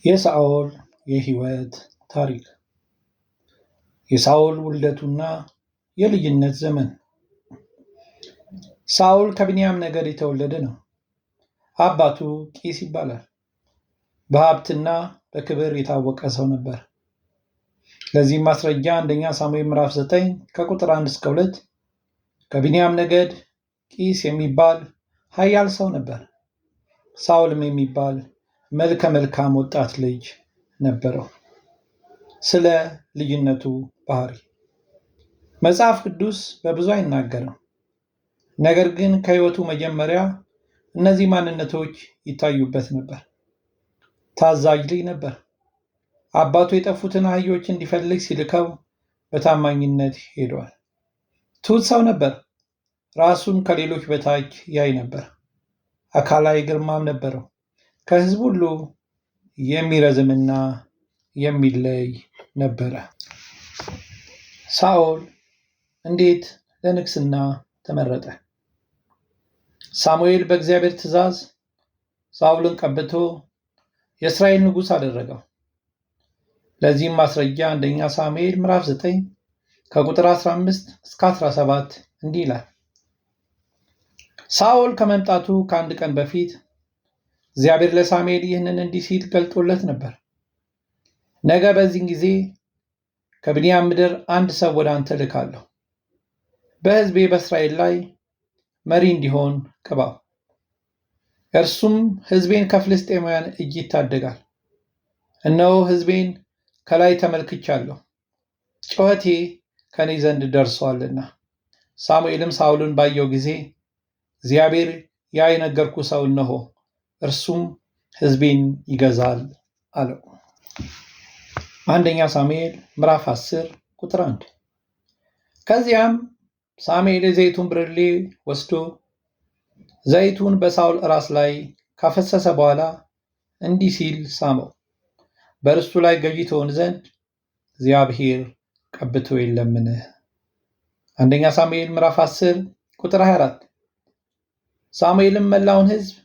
የሳኦል የሕይወት ታሪክ። የሳኦል ውልደቱና የልጅነት ዘመን። ሳኦል ከብንያም ነገድ የተወለደ ነው። አባቱ ቂስ ይባላል። በሀብትና በክብር የታወቀ ሰው ነበር። ለዚህም ማስረጃ አንደኛ ሳሙኤል ምዕራፍ 9 ከቁጥር 1 እስከ 2 ከብንያም ነገድ ቂስ የሚባል ኃያል ሰው ነበር። ሳኦልም የሚባል መልከ መልካም ወጣት ልጅ ነበረው። ስለ ልጅነቱ ባህሪ መጽሐፍ ቅዱስ በብዙ አይናገርም። ነገር ግን ከሕይወቱ መጀመሪያ እነዚህ ማንነቶች ይታዩበት ነበር። ታዛዥ ልጅ ነበር። አባቱ የጠፉትን አህዮች እንዲፈልግ ሲልከው በታማኝነት ሄዷል። ትሁት ሰው ነበር። ራሱን ከሌሎች በታች ያይ ነበር። አካላዊ ግርማም ነበረው። ከሕዝብ ሁሉ የሚረዝምና የሚለይ ነበረ። ሳኦል እንዴት ለንግስና ተመረጠ? ሳሙኤል በእግዚአብሔር ትእዛዝ ሳኦልን ቀብቶ የእስራኤል ንጉሥ አደረገው። ለዚህም ማስረጃ አንደኛ ሳሙኤል ምዕራፍ 9 ከቁጥር 15 እስከ 17 እንዲህ ይላል። ሳኦል ከመምጣቱ ከአንድ ቀን በፊት እግዚአብሔር ለሳሙኤል ይህንን እንዲህ ሲል ገልጦለት ነበር። ነገ በዚህን ጊዜ ከብንያም ምድር አንድ ሰው ወደ አንተ እልካለሁ፣ በሕዝቤ በእስራኤል ላይ መሪ እንዲሆን ቅባው። እርሱም ሕዝቤን ከፍልስጤማውያን እጅ ይታደጋል። እነሆ ሕዝቤን ከላይ ተመልክቻለሁ፣ ጩኸቴ ከእኔ ዘንድ ደርሷልና። ሳሙኤልም ሳኦልን ባየው ጊዜ እግዚአብሔር ያ የነገርኩ ሰው እነሆ፣ እርሱም ሕዝቤን ይገዛል አለው። አንደኛ ሳሙኤል ምዕራፍ 10 ቁጥር 1። ከዚያም ሳሙኤል የዘይቱን ብርሌ ወስዶ ዘይቱን በሳኦል ራስ ላይ ካፈሰሰ በኋላ እንዲህ ሲል ሳመው፣ በርስቱ ላይ ገዢ ትሆን ዘንድ እግዚአብሔር ቀብቶ የለምን? አንደኛ ሳሙኤል ምዕራፍ 10 ቁጥር 24። ሳሙኤልም መላውን ሕዝብ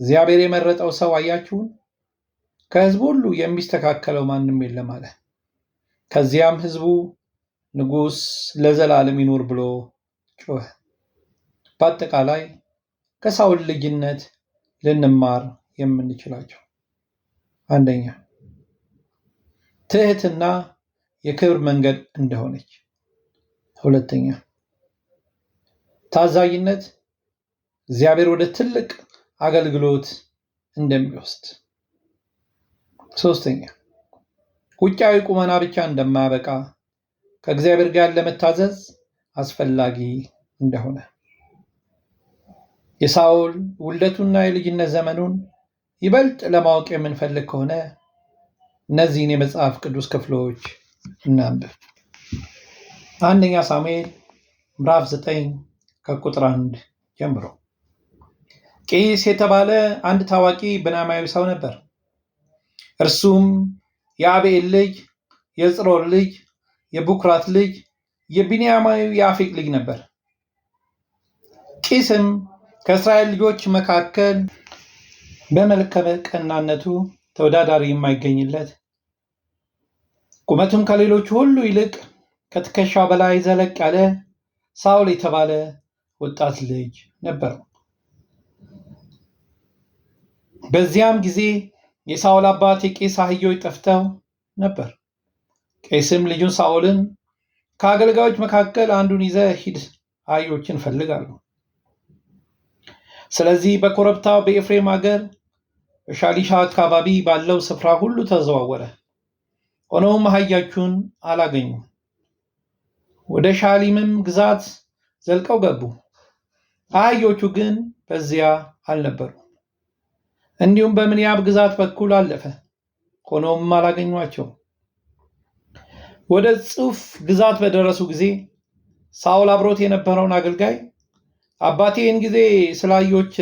እግዚአብሔር የመረጠው ሰው አያችሁን? ከሕዝቡ ሁሉ የሚስተካከለው ማንም የለም አለ። ከዚያም ሕዝቡ ንጉሥ ለዘላለም ይኑር ብሎ ጮኸ። በአጠቃላይ ከሳኦል ልጅነት ልንማር የምንችላቸው፣ አንደኛ ትህትና የክብር መንገድ እንደሆነች፣ ሁለተኛ ታዛዥነት እግዚአብሔር ወደ ትልቅ አገልግሎት እንደሚወስድ፣ ሶስተኛ ውጫዊ ቁመና ብቻ እንደማያበቃ ከእግዚአብሔር ጋር ለመታዘዝ አስፈላጊ እንደሆነ። የሳኦል ውልደቱና የልጅነት ዘመኑን ይበልጥ ለማወቅ የምንፈልግ ከሆነ እነዚህን የመጽሐፍ ቅዱስ ክፍሎች እናንብብ። አንደኛ ሳሙኤል ምዕራፍ 9 ከቁጥር 1 ጀምሮ። ቂስ የተባለ አንድ ታዋቂ ብንያማዊ ሰው ነበር። እርሱም የአብኤል ልጅ፣ የጽሮር ልጅ፣ የቡክራት ልጅ፣ የብንያማዊ የአፌቅ ልጅ ነበር። ቂስም ከእስራኤል ልጆች መካከል በመልከ ቀናነቱ ተወዳዳሪ የማይገኝለት፣ ቁመቱም ከሌሎቹ ሁሉ ይልቅ ከትከሻው በላይ ዘለቅ ያለ ሳኦል የተባለ ወጣት ልጅ ነበረው። በዚያም ጊዜ የሳኦል አባት የቄስ አህዮች ጠፍተው ነበር። ቄስም ልጁን ሳኦልን ከአገልጋዮች መካከል አንዱን ይዘህ ሂድ፣ አህዮችን ፈልግ አለው። ስለዚህ በኮረብታው በኤፍሬም አገር በሻሊሻ አካባቢ ባለው ስፍራ ሁሉ ተዘዋወረ። ሆኖም አህዮቹን አላገኙም። ወደ ሻሊምም ግዛት ዘልቀው ገቡ። አህዮቹ ግን በዚያ አልነበሩ። እንዲሁም በምንያብ ግዛት በኩል አለፈ። ሆኖም አላገኟቸው። ወደ ጹፍ ግዛት በደረሱ ጊዜ ሳኦል አብሮት የነበረውን አገልጋይ አባቴ ይህን ጊዜ ስለ አህዮች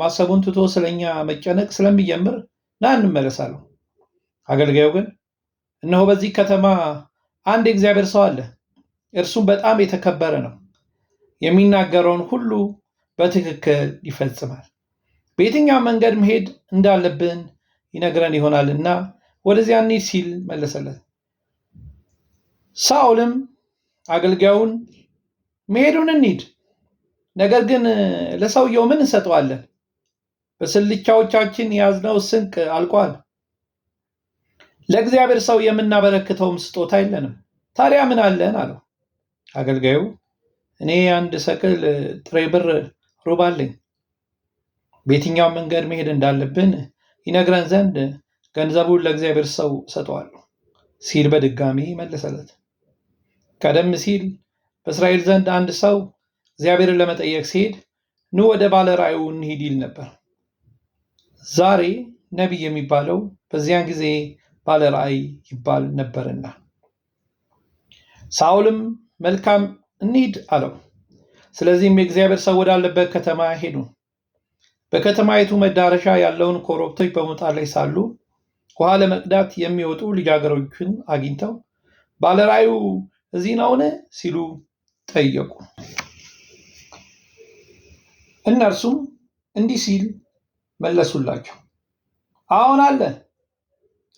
ማሰቡን ትቶ ስለኛ መጨነቅ ስለሚጀምር ና እንመለሳለሁ። አገልጋዩ ግን እነሆ በዚህ ከተማ አንድ የእግዚአብሔር ሰው አለ፣ እርሱም በጣም የተከበረ ነው፣ የሚናገረውን ሁሉ በትክክል ይፈጽማል። በየትኛው መንገድ መሄድ እንዳለብን ይነግረን ይሆናልና ወደዚያ እንሂድ ሲል መለሰለት። ሳኦልም አገልጋዩን መሄዱን እንሂድ፣ ነገር ግን ለሰውየው ምን እንሰጠዋለን? በስልቻዎቻችን የያዝነው ስንቅ አልቋል። ለእግዚአብሔር ሰው የምናበረክተውም ስጦታ የለንም። ታዲያ ምን አለን አለው። አገልጋዩ እኔ 1 ሰቅል ጥሬ ብር ሩብ አለኝ። በየትኛው መንገድ መሄድ እንዳለብን ይነግረን ዘንድ ገንዘቡን ለእግዚአብሔር ሰው እሰጠዋለሁ ሲል በድጋሚ መለሰለት። ቀደም ሲል በእስራኤል ዘንድ አንድ ሰው እግዚአብሔርን ለመጠየቅ ሲሄድ ኑ ወደ ባለ ራእዩ እንሂድ ይል ነበር። ዛሬ ነቢይ የሚባለው በዚያን ጊዜ ባለ ራእይ ይባል ነበርና። ሳኦልም መልካም እንሂድ አለው። ስለዚህም የእግዚአብሔር ሰው ወዳለበት ከተማ ሄዱ። በከተማይቱ መዳረሻ ያለውን ኮረብቶች በመውጣት ላይ ሳሉ ውሃ ለመቅዳት የሚወጡ ልጃገረዶችን አግኝተው ባለ ራእዩ እዚህ ነውን ሲሉ ጠየቁ። እነርሱም እንዲህ ሲል መለሱላቸው፣ አዎን አለ፣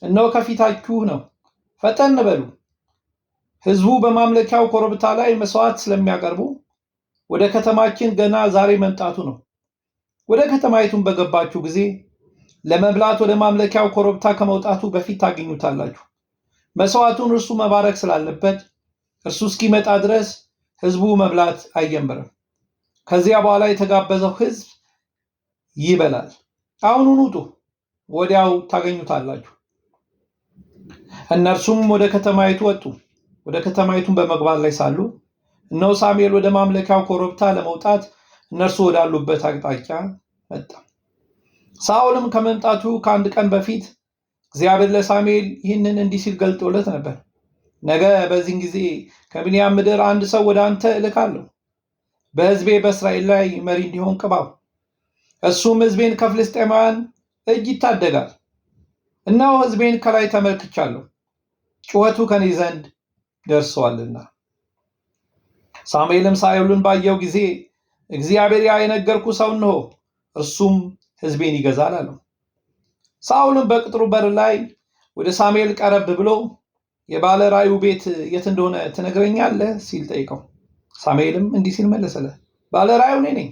እነሆ ከፊታችሁ ነው፣ ፈጠን በሉ። ሕዝቡ በማምለኪያው ኮረብታ ላይ መስዋዕት ስለሚያቀርቡ ወደ ከተማችን ገና ዛሬ መምጣቱ ነው። ወደ ከተማይቱን በገባችሁ ጊዜ ለመብላት ወደ ማምለኪያው ኮረብታ ከመውጣቱ በፊት ታገኙታላችሁ። መስዋዕቱን እርሱ መባረክ ስላለበት እርሱ እስኪመጣ ድረስ ሕዝቡ መብላት አይጀምርም። ከዚያ በኋላ የተጋበዘው ሕዝብ ይበላል። አሁኑን ውጡ፣ ወዲያው ታገኙታላችሁ። እነርሱም ወደ ከተማይቱ ወጡ። ወደ ከተማይቱን በመግባት ላይ ሳሉ እነሆ ሳሙኤል ወደ ማምለኪያው ኮረብታ ለመውጣት እነርሱ ወዳሉበት አቅጣጫ መጣ። ሳኦልም ከመምጣቱ ከአንድ ቀን በፊት እግዚአብሔር ለሳሙኤል ይህንን እንዲህ ሲል ገልጦለት ነበር። ነገ በዚህን ጊዜ ከብንያም ምድር አንድ ሰው ወደ አንተ እልካለሁ፣ በሕዝቤ በእስራኤል ላይ መሪ እንዲሆን ቅባው። እሱም ሕዝቤን ከፍልስጤማውያን እጅ ይታደጋል። እነሆ ሕዝቤን ከላይ ተመልክቻለሁ፣ ጩኸቱ ከኔ ዘንድ ደርሰዋልና። ሳሙኤልም ሳኦልን ባየው ጊዜ እግዚአብሔር ያ የነገርኩህ ሰው እነሆ፣ እርሱም ሕዝቤን ይገዛል አለው። ሳኦልም በቅጥሩ በር ላይ ወደ ሳሙኤል ቀረብ ብሎ የባለ ራእዩ ቤት የት እንደሆነ ትነግረኛለህ ሲል ጠይቀው። ሳሙኤልም እንዲህ ሲል መለሰለት፣ ባለ ራእዩ እኔ ነኝ።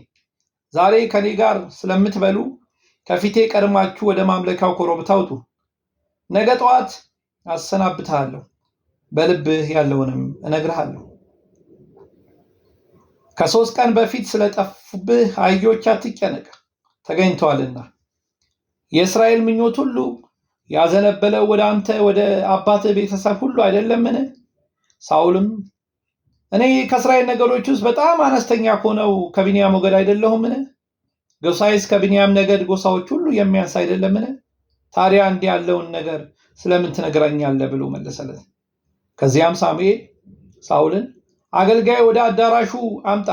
ዛሬ ከኔ ጋር ስለምትበሉ ከፊቴ ቀድማችሁ ወደ ማምለኪያው ኮረብታ ውጡ። ነገ ጠዋት አሰናብትሃለሁ፣ በልብህ ያለውንም እነግርሃለሁ። ከ3 ቀን በፊት ስለጠፉብህ አህዮች አትጨነቅ፣ ተገኝተዋልና። የእስራኤል ምኞት ሁሉ ያዘነበለው ወደ አንተ ወደ አባትህ ቤተሰብ ሁሉ አይደለምን? ሳኦልም እኔ ከእስራኤል ነገዶች ውስጥ በጣም አነስተኛ ከሆነው ከብንያም ወገን አይደለሁምን? ጎሳዬስ ከብንያም ነገድ ጎሳዎች ሁሉ የሚያንስ አይደለምን? ታዲያ እንዲህ ያለውን ነገር ስለምን ትነግረኛለህ? ብሎ መለሰለት። ከዚያም ሳሙኤል ሳኦልን አገልጋይ ወደ አዳራሹ አምጣ፣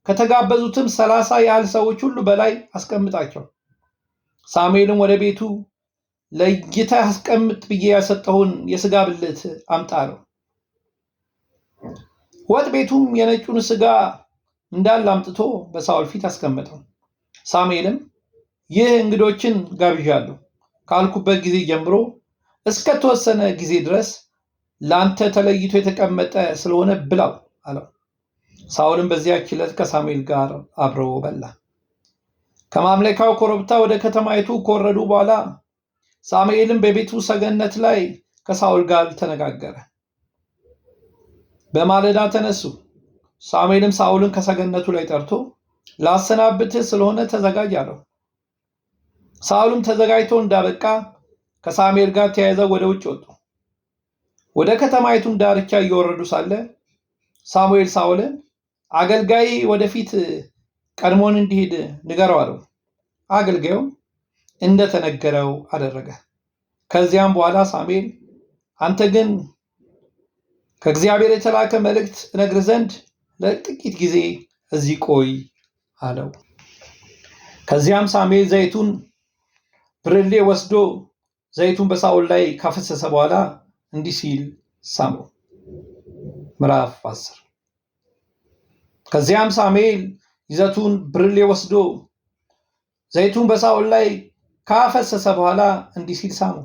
ከተጋበዙትም 30 ያህል ሰዎች ሁሉ በላይ አስቀምጣቸው። ሳሙኤልም ወደ ቤቱ ለይተህ አስቀምጥ ብዬ ያሰጠውን የስጋ ብልት አምጣ አለው። ወጥ ቤቱም የነጩን ስጋ እንዳለ አምጥቶ በሳኦል ፊት አስቀመጠው። ሳሙኤልም ይህ እንግዶችን ጋብዣለሁ ካልኩበት ጊዜ ጀምሮ እስከ ተወሰነ ጊዜ ድረስ ላንተ ተለይቶ የተቀመጠ ስለሆነ ብላው አለው። ሳኦልም በዚያች ዕለት ከሳሙኤል ጋር አብሮ በላ። ከማምለኪያው ኮረብታ ወደ ከተማይቱ ከወረዱ በኋላ ሳሙኤልም በቤቱ ሰገነት ላይ ከሳኦል ጋር ተነጋገረ። በማለዳ ተነሱ። ሳሙኤልም ሳኦልን ከሰገነቱ ላይ ጠርቶ ላሰናብትህ ስለሆነ ተዘጋጅ አለው። ሳኦልም ተዘጋጅቶ እንዳበቃ ከሳሙኤል ጋር ተያይዘው ወደ ውጭ ወጡ። ወደ ከተማይቱም ዳርቻ እየወረዱ ሳለ ሳሙኤል ሳኦልን አገልጋይ ወደፊት ቀድሞን እንዲሄድ ንገረው አለው። አገልጋዩም እንደተነገረው አደረገ። ከዚያም በኋላ ሳሙኤል አንተ ግን ከእግዚአብሔር የተላከ መልእክት እነግርህ ዘንድ ለጥቂት ጊዜ እዚህ ቆይ አለው። ከዚያም ሳሙኤል ዘይቱን ብርሌ ወስዶ ዘይቱን በሳኦል ላይ ካፈሰሰ በኋላ እንዲህ ሲል ሳመው። ምዕራፍ 10። ከዚያም ሳሙኤል ይዘቱን ብርሌ ወስዶ ዘይቱን በሳኦል ላይ ካፈሰሰ በኋላ እንዲህ ሲል ሳመው፣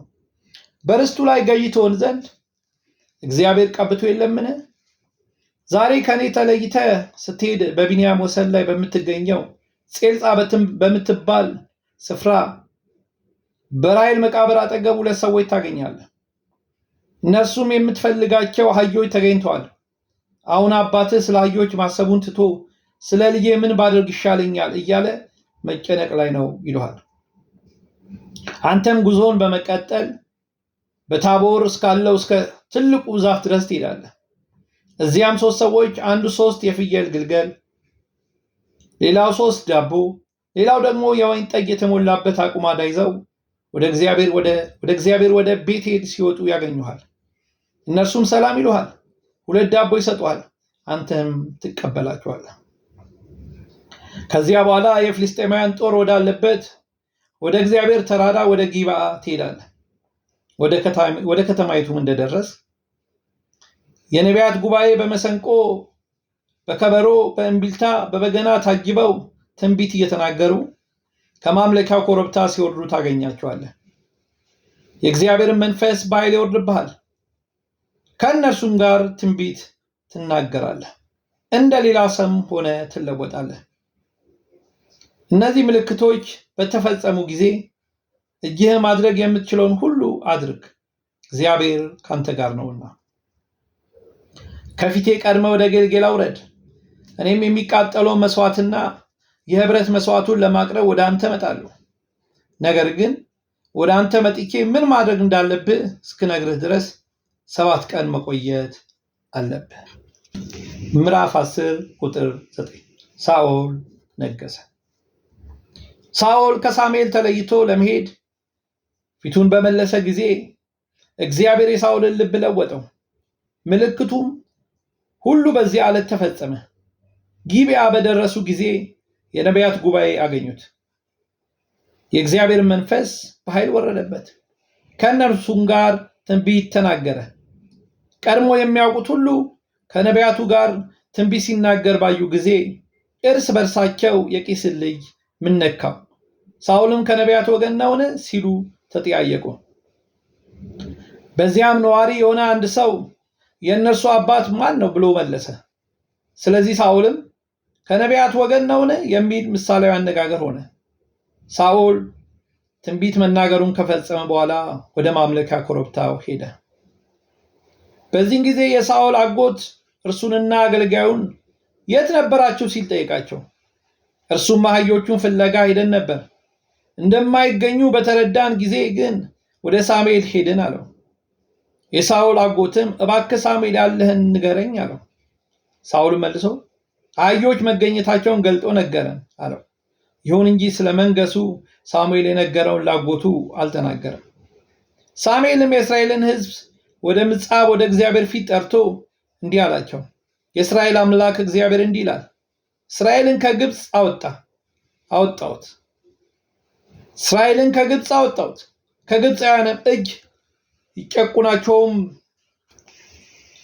በርስቱ ላይ ገዢ ትሆን ዘንድ እግዚአብሔር ቀብቶ የለምን? ዛሬ ከእኔ ተለይተህ ስትሄድ በቢንያም ወሰን ላይ በምትገኘው ጼልጻ በምትባል ስፍራ በራሔል መቃብር አጠገብ 2 ሰዎች ታገኛለህ። እነርሱም የምትፈልጋቸው አህዮች ተገኝተዋል። አሁን አባትህ ስለ አህዮች ማሰቡን ትቶ ስለ ልጄ ምን ባደርግ ይሻለኛል እያለ መጨነቅ ላይ ነው ይሉሃል። አንተም ጉዞን በመቀጠል በታቦር እስካለው እስከ ትልቁ ዛፍ ድረስ ትሄዳለህ። እዚያም 3 ሰዎች፣ አንዱ 3 የፍየል ግልገል፣ ሌላው 3 ዳቦ፣ ሌላው ደግሞ የወይን ጠጅ የተሞላበት አቁማዳ ይዘው ወደ እግዚአብሔር ወደ ቤቴል ሲወጡ ያገኙሃል። እነርሱም ሰላም ይሉሃል፣ 2 ዳቦ ይሰጡሃል፣ አንተም ትቀበላቸዋለህ። ከዚያ በኋላ የፍልስጤማውያን ጦር ወዳለበት ወደ እግዚአብሔር ተራራ ወደ ጊብዓ ትሄዳለህ። ወደ ከተማይቱም እንደደረስ የነቢያት ጉባኤ በመሰንቆ በከበሮ በእምቢልታ በበገና ታጅበው ትንቢት እየተናገሩ ከማምለኪያው ኮረብታ ሲወርዱ ታገኛቸዋለህ። የእግዚአብሔርን መንፈስ በኃይል ይወርድብሃል፣ ከእነርሱም ጋር ትንቢት ትናገራለህ፣ እንደ ሌላ ሰም ሆነ ትለወጣለህ። እነዚህ ምልክቶች በተፈጸሙ ጊዜ እጅህ ማድረግ የምትችለውን ሁሉ አድርግ፣ እግዚአብሔር ካንተ ጋር ነውና። ከፊቴ ቀድመህ ወደ ጌልጌላ ውረድ፣ እኔም የሚቃጠለውን መስዋዕትና የህብረት መስዋዕቱን ለማቅረብ ወደ አንተ እመጣለሁ። ነገር ግን ወደ አንተ መጥቼ ምን ማድረግ እንዳለብህ እስክነግርህ ድረስ 7 ቀን መቆየት አለብህ። ምዕራፍ 10 ቁጥር 9። ሳኦል ነገሰ። ሳኦል ከሳሙኤል ተለይቶ ለመሄድ ፊቱን በመለሰ ጊዜ እግዚአብሔር የሳኦልን ልብ ለወጠው። ምልክቱም ሁሉ በዚያ ዕለት ተፈጸመ። ጊብዓ በደረሱ ጊዜ የነቢያት ጉባኤ አገኙት። የእግዚአብሔር መንፈስ በኃይል ወረደበት፣ ከእነርሱም ጋር ትንቢት ተናገረ። ቀድሞ የሚያውቁት ሁሉ ከነቢያቱ ጋር ትንቢት ሲናገር ባዩ ጊዜ እርስ በርሳቸው የቂስን ልጅ ምን ነካው? ሳኦልም ከነቢያት ወገን ነውን? ሲሉ ተጠያየቁ። በዚያም ነዋሪ የሆነ አንድ ሰው የእነርሱ አባት ማን ነው ብሎ መለሰ። ስለዚህ ሳኦልም ከነቢያት ወገን ነውን? የሚል ምሳሌያዊ አነጋገር ሆነ። ሳኦል ትንቢት መናገሩን ከፈጸመ በኋላ ወደ ማምለኪያ ኮረብታው ሄደ። በዚህን ጊዜ የሳኦል አጎት እርሱንና አገልጋዩን የት ነበራችሁ ሲል ጠየቃቸው። እርሱም አህዮቹን ፍለጋ ሄደን ነበር፣ እንደማይገኙ በተረዳን ጊዜ ግን ወደ ሳሙኤል ሄድን አለው። የሳኦል አጎትም እባክህ ሳሙኤል ያለህን ንገረኝ አለው። ሳኦል መልሶ አህዮች መገኘታቸውን ገልጦ ነገረን አለው። ይሁን እንጂ ስለ መንገሱ ሳሙኤል የነገረውን ላጎቱ አልተናገረም። ሳሙኤልም የእስራኤልን ሕዝብ ወደ ምጽጳ ወደ እግዚአብሔር ፊት ጠርቶ እንዲህ አላቸው። የእስራኤል አምላክ እግዚአብሔር እንዲህ ይላል፣ እስራኤልን ከግብፅ አወጣሁት። እስራኤልን ከግብፅ አወጣሁት፣ ከግብፃውያንም እጅ ይጨቁናቸውም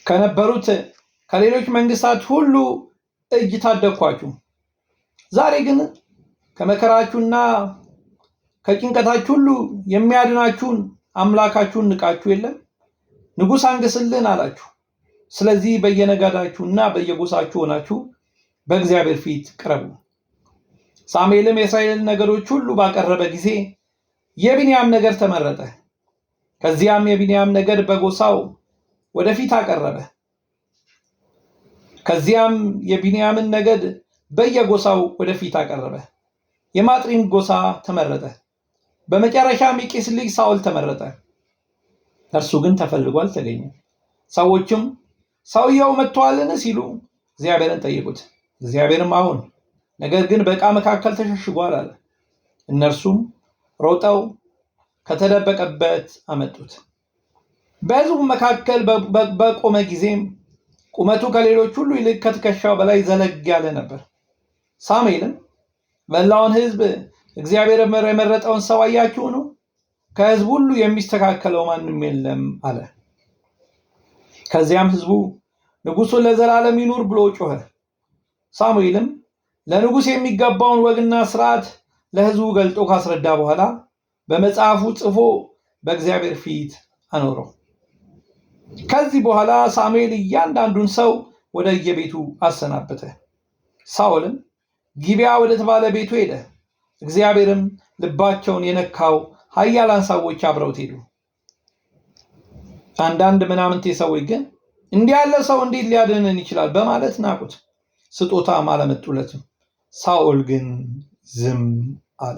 ከነበሩት ከሌሎች መንግስታት ሁሉ እጅ ታደግኳችሁ። ዛሬ ግን ከመከራችሁና ከጭንቀታችሁ ሁሉ የሚያድናችሁን አምላካችሁን ንቃችሁ የለም ንጉሥ አንግስልን አላችሁ። ስለዚህ በየነገዳችሁና በየጎሳችሁ ሆናችሁ በእግዚአብሔር ፊት ቅረቡ። ሳሙኤልም የእስራኤልን ነገዶች ሁሉ ባቀረበ ጊዜ የቢንያም ነገድ ተመረጠ። ከዚያም የቢንያም ነገድ በጎሳው ወደፊት አቀረበ። ከዚያም የቢንያምን ነገድ በየጎሳው ወደፊት አቀረበ። የማጥሪም ጎሳ ተመረጠ። በመጨረሻም የቂስ ልጅ ሳኦል ተመረጠ። እርሱ ግን ተፈልጎ አልተገኘም። ሰዎችም ሰውየው መጥቷልን ሲሉ እግዚአብሔርን ጠየቁት። እግዚአብሔርም አዎን፣ ነገር ግን በዕቃ መካከል ተሸሽጓል አለ። እነርሱም ሮጠው ከተደበቀበት አመጡት። በሕዝቡ መካከል በቆመ ጊዜም ቁመቱ ከሌሎች ሁሉ ይልቅ ከትከሻው በላይ ዘለግ ያለ ነበር። ሳሙኤልም መላውን ሕዝብ እግዚአብሔር የመረጠውን ሰው አያችሁን? ከሕዝቡ ሁሉ የሚስተካከለው ማንም የለም አለ። ከዚያም ሕዝቡ ንጉሡ ለዘላለም ይኑር ብሎ ጮኸ። ሳሙኤልም ለንጉሥ የሚገባውን ወግና ሥርዓት ለሕዝቡ ገልጦ ካስረዳ በኋላ በመጽሐፉ ጽፎ በእግዚአብሔር ፊት አኖረው። ከዚህ በኋላ ሳሙኤል እያንዳንዱን ሰው ወደ የቤቱ አሰናበተ። ሳኦልም ጊብዓ ወደ ተባለ ቤቱ ሄደ። እግዚአብሔርም ልባቸውን የነካው ኃያላን ሰዎች አብረውት ሄዱ። አንዳንድ ምናምንቴ ሰዎች ግን እንዲህ ያለ ሰው እንዴት ሊያድነን ይችላል? በማለት ናቁት። ስጦታም አላመጡለትም። ሳኦል ግን ዝም አለ።